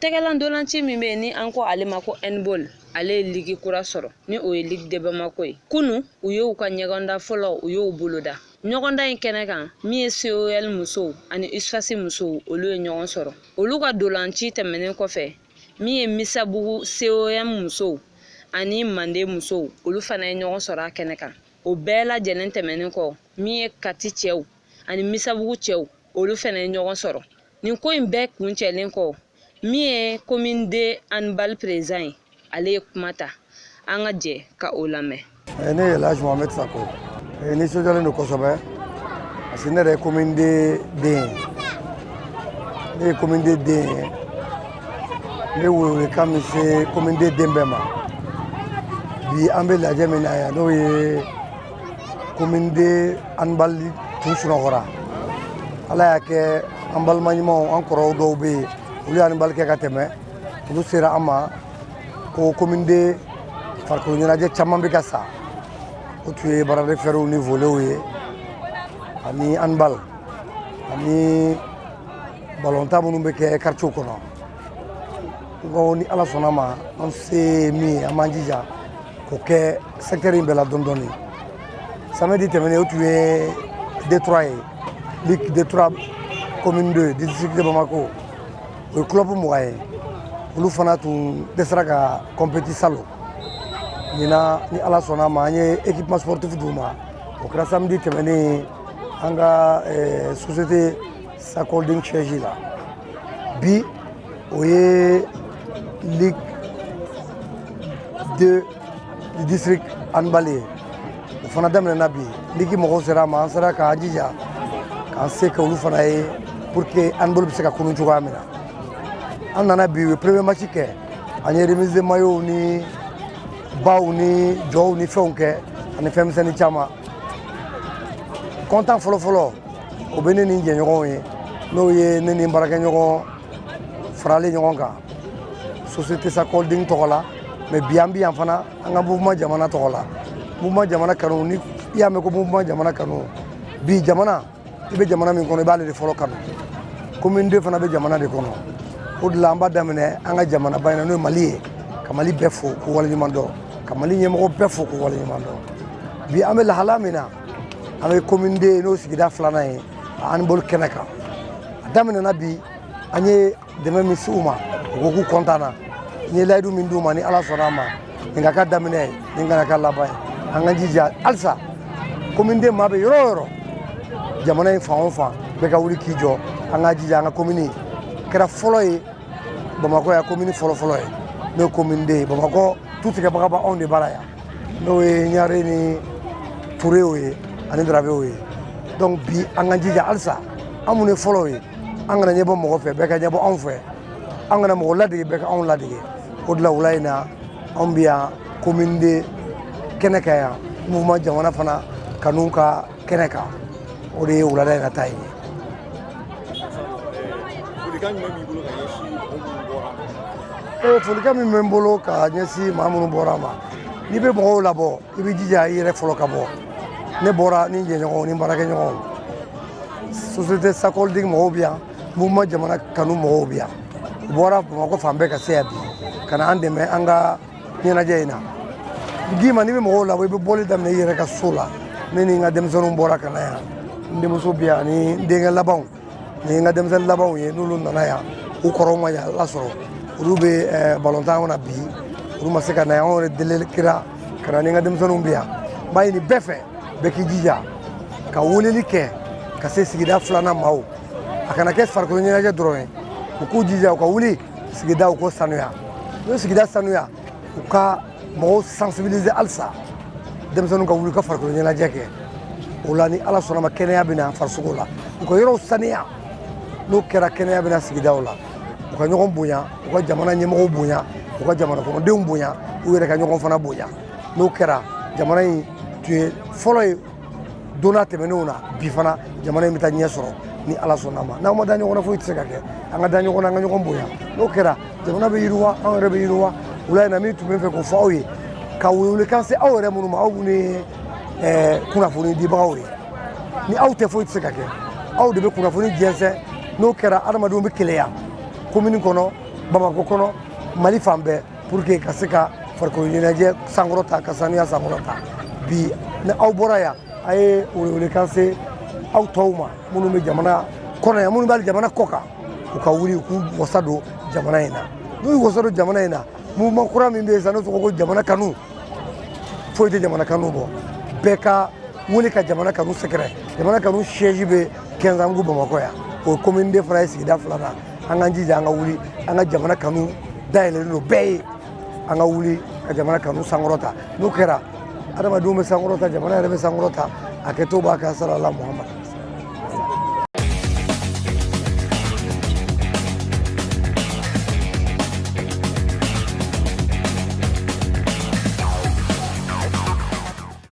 Tɛgɛlan ntolanci min bɛ yen ni an ko ale ma ko handball, ale ye ligi kura sɔrɔ, ni o ye Ligue de Bamako ye. Kunu u y'u ka ɲɔgɔndan fɔlɔ, u y'o boloda. Ɲɔgɔndan in kɛnɛ kan, min ye COL musow ani USFAS musow, olu ye ɲɔgɔn sɔrɔ. Olu ka ntolanci tɛmɛnen kɔfɛ, min ye Misabugu COM musow ani Mande musow, olu fana ye ɲɔgɔn sɔrɔ a kɛnɛ kan. O bɛɛ lajɛlen tɛmɛnen kɔ, min ye Kati cɛw ani Misabugu cɛw, olu fana ye ɲɔgɔn sɔrɔ. Nin ko in bɛɛ kuncɛlen kɔ, min ye commune deux handball président ye, ale ye kuma ta. An ka jɛ ka o lamɛn. Ne ye Elhaji Mohamed Sako. Nisɔndiyalen don kosɛbɛ parce que ne yɛrɛ ye commune deux den ye. Ne ye commune deux den ye. Ne welewelekan min se commune deux den bɛɛ ma bi, an bɛ lajɛ min na yan, n'o ye commune deux handball tun sunɔgɔra. Ala y'a kɛ, an balima ɲumanw, an kɔrɔw dɔw bɛ yen, olu ye handball kɛ ka tɛmɛ. Olu sera an ma ko commune deux farikolo ɲɛnajɛ caman bɛ ka sa. O tun ye bras de ferw ni volleyw ye ani handball ani balontan minnu bɛ kɛ quartier kɔnɔ. N ko ni Ala sɔnna ma, an se ye min ye, an b'an jija k'o kɛ secteur in bɛɛ la dɔɔni dɔɔni. Samedi tɛmɛnen, o tun ye D3 ye, Ligue D3 commune 2 district de Bamako. O ye club 20 ye. Olu fana tun dɛsɛra ka compétir salon. Ɲinan, ni Ala sɔnna ma, an ye équipement sportif d'u ma. O kɛra samedi tɛmɛnen an ka société Sacolding siège la. Bi, o ye Ligue 2 du district handball ye. O fana daminɛna bi. Ligue mɔgɔw sera a ma, an sera k'an jija k'an se kɛ olu fana ye pour que handball bɛ se ka kunun cogoya min na. An nana bi, u ye premier match kɛ. An ye remise de maillot ni baw ni jɔw ni fɛnw kɛ ani fɛn misɛnnin caman. Content fɔlɔ fɔlɔ, o bɛ ne ni n jɛɲɔgɔnw ye, n'o ye ne ni n baarakɛɲɔgɔn faralen ɲɔgɔn kan société Sacolding tɔgɔ la. Mais bi, an bi yan fana an ka mouvement Jamana tɔgɔ la. Mouvement Jamana Kanu, ni i y'a mɛn ko mouvement Jamana Kanu, bi jamana, i bɛ jamana min kɔnɔ, i b'ale de fɔlɔ kanu. Commune 2 fana bɛ jamana de kɔnɔ. O de la, an b'a daminɛ an ka jamanaba in na, n'o ye Mali ye, ka Mali bɛɛ fo k'o waleɲuman dɔn, ka Mali ɲɛmɔgɔ bɛɛ fo k'o waleɲuman dɔn. Bi, an bɛ lahala min na, an bɛ commune 2, n'o sigida filanan ye, a handball kɛnɛ kan. A daminɛna bi. An ye dɛmɛ min se u ma, u ko k'u content na. N ye layidu min d'u ma, ni Ala sɔnna a ma, nin ka kɛ daminɛ ye, nin kana kɛ laban ye. An ka jija halisa, commune 2 maa bɛ yɔrɔ o yɔrɔ, jamana in fan o fan, bɛɛ ka wuli k'i jɔ. An ka jija, an ka commune kɛra fɔlɔ ye Bamakɔ yan, commune fɔlɔ fɔlɔ ye, n'o ye commune 2 ye. Bamakɔ tu tigɛbaga bɛ anw de bara yan, n'o ye Ɲare ni Turew ye ani Darabew ye. Donc bi, an ka jija halisa, an minnu ye fɔlɔ ye, an kana ɲɛbɔ mɔgɔ fɛ, bɛɛ ka ɲɛbɔ anw fɛ. An kana mɔgɔ ladege, bɛɛ ka anw ladege. O de la, wula in na, anw bɛ yan commune 2 kɛnɛ kan yan, mouvement Jamana fana kanu ka kɛnɛ kan. O de ye wulada in na ta ye. Folikan jumɛn b'i bolo ka ɲɛsin mɔgɔ minnu bɔra? Ee, folikan min bɛ n bolo ka ɲɛsin maa minnu bɔra a ma, n'i bɛ mɔgɔw labɔ, i bɛ jija i yɛrɛ fɔlɔ ka bɔ. Ne bɔra ni n jɛɲɔgɔnw ni n baarakɛɲɔgɔnw. Société Sacolding mɔgɔw bɛ yan, mouvement Jamana Kanu mɔgɔw bɛ yan. U bɔra Bamakɔ fan bɛɛ ka se yan bi ka na an dɛmɛ an ka ɲɛnajɛ in na. N k'i ma, n'i bɛ mɔgɔw labɔ, i bɛ bɔli daminɛ i yɛrɛ ka so la. Ne ni n ka denmisɛnninw bɔra ka na yan. N denmuso bɛ yan ani n denkɛ labanw. Nin ye n ka denmisɛnnin labanw ye, n'olu nana yan. U kɔrɔw ma yan lasɔrɔ, olu bɛ balontan na bi, olu ma se ka na yan. Anw yɛrɛ deli kɛra ka na ni n ka denmisɛnninw bɛ yan. N b'a ɲini bɛɛ fɛ, bɛɛ k'i jija ka weleli kɛ ka se sigida filanan maaw. A kana kɛ farikolo ɲɛnajɛ dɔrɔn ye. U k'u jija, u ka wuli sigida, u ko sanuya. N'u ye sigida sanuya, u ka mɔgɔw sensibiliser halisa, denmisɛnninw ka wuli ka farikolo ɲɛnajɛ kɛ. O la, ni Ala sɔnna ma, kɛnɛya bɛ na farisogo la. U ka yɔrɔw saniya, n'o kɛra, kɛnɛya bɛ na sigidaw la. U ka ɲɔgɔn bonya, u ka jamana ɲɛmɔgɔw bonya, u ka jamana kɔnɔdenw bonya, u yɛrɛ ka ɲɔgɔn fana bonya. N'o kɛra, jamana in tun ye fɔlɔ ye don n'a tɛmɛnenw na. Bi fana, jamana in bɛ taa ɲɛ sɔrɔ ni Ala sɔnna ma. N'aw ma da ɲɔgɔn na, foyi tɛ se ka kɛ. An ka da ɲɔgɔn na, an ka ɲɔgɔn bonya. N'o kɛra, jamana bɛ yiriwa, anw yɛrɛ bɛ yiriwa. Wula in na, min tun bɛ fɛ k'o fɔ aw ye, ka welewelekan se aw yɛrɛ minnu ma, aw minnu ye kunnafoni dibagaw ye, ni aw tɛ, foyi tɛ se ka kɛ. Aw de bɛ kunnafoni jɛnsɛn. N'o kɛra, adamadenw bɛ keleya commune kɔnɔ. Bamakɔ kɔnɔ, Mali fan bɛɛ, pour que ka se ka farikolo ɲɛnajɛ sankɔrɔta, ka saniya sankɔrɔta. Bi ni aw bɔra yan, a ye welewelekan se aw tɔw ma, minnu bɛ jamana kɔnɔ yan, minnu bɛ jamana kɔ kan, u ka wuli k'u wasa don jamana in na. N'u y'u wasa don jamana in na, mouvement kura min bɛ yen sisan, n'o tɔgɔ ko jamana kanu, foyi tɛ jamana kanu bɔ. Bɛɛ ka wuli ka jamana kanu sɛgɛrɛ. Jamana kanu siège bɛ Kɛnzanbugu, Bamakɔ yan. O ye commune de fana ye, sigida filanan. An k'an jija, an ka wuli, an ka jamana kanu dayɛlɛlen don bɛɛ ye. An ka wuli ka jamana kanu sankɔrɔta. N'o kɛra, adamadenw bɛ sankɔrɔta, jamana yɛrɛ bɛ sankɔrɔta. A kɛtɔ b'a ka sara la Muhamadu.